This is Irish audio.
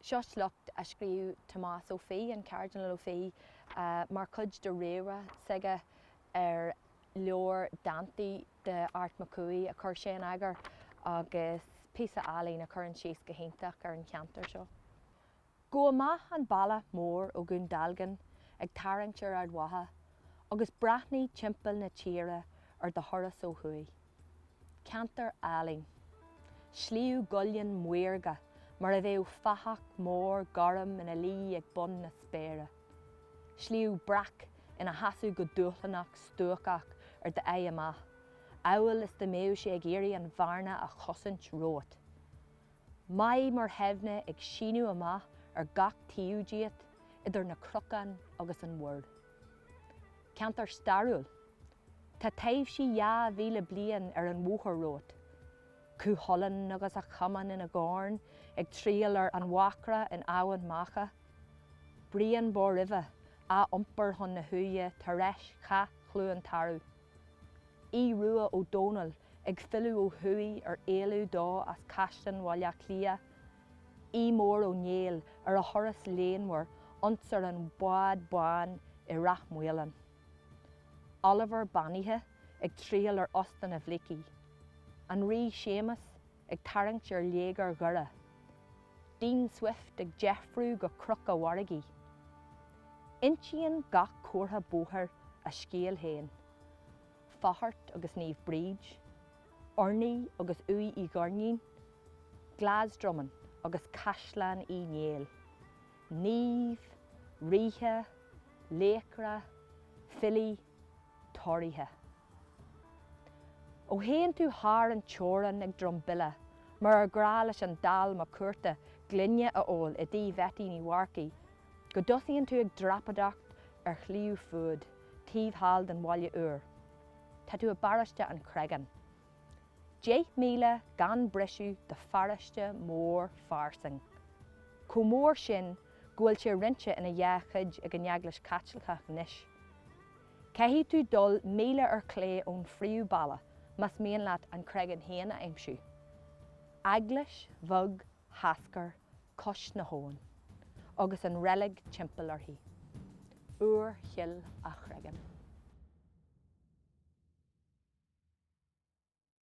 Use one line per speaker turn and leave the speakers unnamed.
Seo sliocht a scríobh Tomás Ó Fiaich, an Cairdinéal Ó Fiaich, mar chuid de réamhrá s'aige ar leabhar dántaí de Art Mac Cumhaigh a chuir sé in eagar agus píosa álainn a chuireann síos go hiontach ar an cheantar seo. Gabh amach an bealach mór ó Dhún Dealgan ag tarraingt ar Ard Mhacha agus breathnaigh timpeall na tíre ar do thuras ó thuaidh. Ceantar álainn. Sliabh gCuillinn maorga mar a bheadh fathach mór gorm ina luí ag bun na spéire. Sliabh Breac ina sheasamh go dúshlánach stuacach ar d'aghaidh amach, amhail is dá mbeadh sé ag iarraidh an bhearna a chosaint romhat. Maigh Muirtheimhne ag síneadh amach ar gach taobh díot, idir na cnocáin agus an mhuir. Ceantar stairiúil. Tá taibhsí 2,000 bliain ar an bhóthar romhat. Cú Chulainn agus a chamán ina dhorn ag triall ar an mhachaire in Eamhain Mhacha. Brian Bóroimhe á iompar chun na huaighe tar eis Chath Chluain Tarbh. Aodh Rua Ó Dónaill ag filleadh ó thuaidh ar éalú dó as Caisleán Bhaile Átha Cliath. Aodh Mór Ó Néill ar a thuras léanmhar ionns ar an bhád bán i Rath Maoláin. Oliver Beannaithe ag triall ar Óstán a' Bhlicí. An Rí Séamus ag tarraingt ar léigear Dhoire. Dean Swift ag deifriú go Cnoc a' Mhargaidh. Insíonn gach comhartha bóthair a scéal féin. Faughart agus Naomh Bríd, Urnaí agus Uaigh Uí Dhoirnín, Glasdromon agus Caisleán Uí Néill. Naoimh, ríthe, laochra, filí, Tóraithe. Ó théann tú thar an teorainn ag Drumbilla, mar ar ghnách leis an Dall Mac Cuarta gloine a ól i dtigh Bheití Ní Mharcaigh, go dtosaíonn tú ag dreapadóireacht ar Shliabh Fuad taobh thall den bhaile úr, tá tú i bparóiste an Chreagáin. 10 míle gan briseadh de pharóiste mór fairsing. Chomh mór sin go bhfuil sé roinnte ina dhá chuid ag an Eaglais Chaitliceach anois. Caithfidh tú dul míle ar chlé ón phríomhbhealach más mian leat an Creagán féin a aimsiú. Eaglais bheag sheascair cois na habhann agus an reilig timpeall uirthi. Iúr Chill a' Chreagáin.